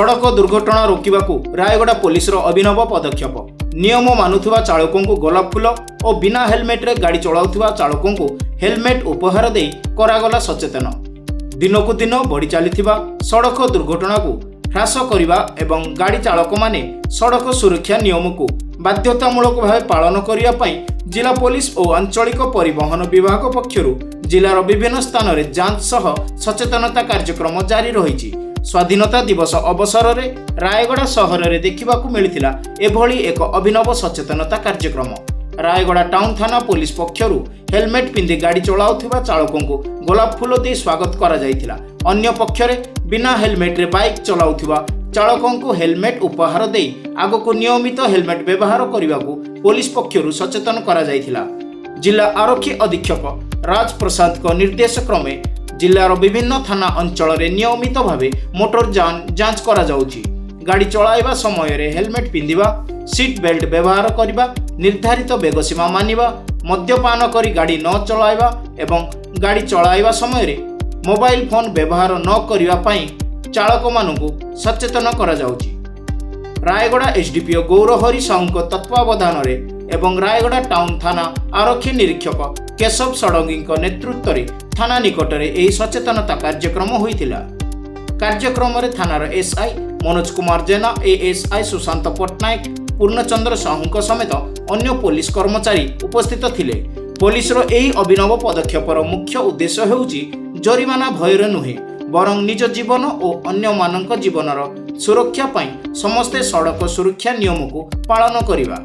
ସଡ଼କ ଦୁର୍ଘଟଣା ରୋକିବାକୁ ରାୟଗଡ଼ା ପୋଲିସର ଅଭିନବ ପଦକ୍ଷେପ। ନିୟମ ମାନୁଥିବା ଚାଳକଙ୍କୁ ଗୋଲାପ ଫୁଲ ଓ ବିନା ହେଲମେଟରେ ଗାଡ଼ି ଚଳାଉଥିବା ଚାଳକଙ୍କୁ ହେଲମେଟ ଉପହାର ଦେଇ କରାଗଲା ସଚେତନ। ଦିନକୁ ଦିନ ବଢ଼ି ଚାଲିଥିବା ସଡ଼କ ଦୁର୍ଘଟଣାକୁ ହ୍ରାସ କରିବା ଏବଂ ଗାଡ଼ି ଚାଳକମାନେ ସଡ଼କ ସୁରକ୍ଷା ନିୟମକୁ ବାଧ୍ୟତାମୂଳକ ଭାବେ ପାଳନ କରିବା ପାଇଁ ଜିଲ୍ଲା ପୋଲିସ ଓ ଆଞ୍ଚଳିକ ପରିବହନ ବିଭାଗ ପକ୍ଷରୁ ଜିଲ୍ଲାର ବିଭିନ୍ନ ସ୍ଥାନରେ ଯାଞ୍ଚ ସହ ସଚେତନତା କାର୍ଯ୍ୟକ୍ରମ ଜାରି ରହିଛି। ସ୍ୱାଧୀନତା ଦିବସ ଅବସରରେ ରାୟଗଡ଼ା ସହରରେ ଦେଖିବାକୁ ମିଳିଥିଲା ଏଭଳି ଏକ ଅଭିନବ ସଚେତନତା କାର୍ଯ୍ୟକ୍ରମ। ରାୟଗଡ଼ା ଟାଉନ ଥାନା ପୋଲିସ ପକ୍ଷରୁ ହେଲମେଟ ପିନ୍ଧି ଗାଡ଼ି ଚଳାଉଥିବା ଚାଳକଙ୍କୁ ଗୋଲାପ ଫୁଲ ଦେଇ ସ୍ୱାଗତ କରାଯାଇଥିଲା। ଅନ୍ୟ ପକ୍ଷରେ ବିନା ହେଲମେଟରେ ବାଇକ୍ ଚଲାଉଥିବା ଚାଳକଙ୍କୁ ହେଲମେଟ ଉପହାର ଦେଇ ଆଗକୁ ନିୟମିତ ହେଲମେଟ ବ୍ୟବହାର କରିବାକୁ ପୋଲିସ ପକ୍ଷରୁ ସଚେତନ କରାଯାଇଥିଲା। ଜିଲ୍ଲା ଆରକ୍ଷୀ ଅଧୀକ୍ଷକ ରାଜ ପ୍ରସାଦଙ୍କ ନିର୍ଦ୍ଦେଶ କ୍ରମେ ଜିଲ୍ଲାର ବିଭିନ୍ନ ଥାନା ଅଞ୍ଚଳରେ ନିୟମିତ ଭାବେ ମୋଟର ଯାନ ଯାଞ୍ଚ କରାଯାଉଛି। ଗାଡ଼ି ଚଳାଇବା ସମୟରେ ହେଲମେଟ ପିନ୍ଧିବା, ସିଟ୍ ବେଲ୍ଟ ବ୍ୟବହାର କରିବା, ନିର୍ଦ୍ଧାରିତ ବେଗ ସୀମା ମାନିବା, ମଦ୍ୟପାନ କରି ଗାଡ଼ି ନ ଚଳାଇବା ଏବଂ ଗାଡ଼ି ଚଳାଇବା ସମୟରେ ମୋବାଇଲ ଫୋନ୍ ବ୍ୟବହାର ନ କରିବା ପାଇଁ ଚାଳକମାନଙ୍କୁ ସଚେତନ କରାଯାଉଛି। ରାୟଗଡ଼ା ଏସ୍ଡିପିଓ ଗୌରହରି ସାହୁଙ୍କ ତତ୍ତ୍ୱାବଧାନରେ ଏବଂ ରାୟଗଡ଼ା ଟାଉନ ଥାନା ଆରକ୍ଷୀ ନିରୀକ୍ଷକ କେଶବ ଷଡ଼ଙ୍ଗୀଙ୍କ ନେତୃତ୍ୱରେ ଥାନା ନିକଟରେ ଏହି ସଚେତନତା କାର୍ଯ୍ୟକ୍ରମ ହୋଇଥିଲା। କାର୍ଯ୍ୟକ୍ରମରେ ଥାନାର ଏସ୍ଆଇ ମନୋଜ କୁମାର ଜେନା, ଏଏସ୍ଆଇ ସୁଶାନ୍ତ ପଟ୍ଟନାୟକ, ପୂର୍ଣ୍ଣଚନ୍ଦ୍ର ସାହୁଙ୍କ ସମେତ ଅନ୍ୟ ପୋଲିସ କର୍ମଚାରୀ ଉପସ୍ଥିତ ଥିଲେ। ପୋଲିସର ଏହି ଅଭିନବ ପଦକ୍ଷେପର ମୁଖ୍ୟ ଉଦ୍ଦେଶ୍ୟ ହେଉଛି ଜରିମାନା ଭୟରେ ନୁହେଁ, ବରଂ ନିଜ ଜୀବନ ଓ ଅନ୍ୟମାନଙ୍କ ଜୀବନର ସୁରକ୍ଷା ପାଇଁ ସମସ୍ତେ ସଡ଼କ ସୁରକ୍ଷା ନିୟମକୁ ପାଳନ କରିବା।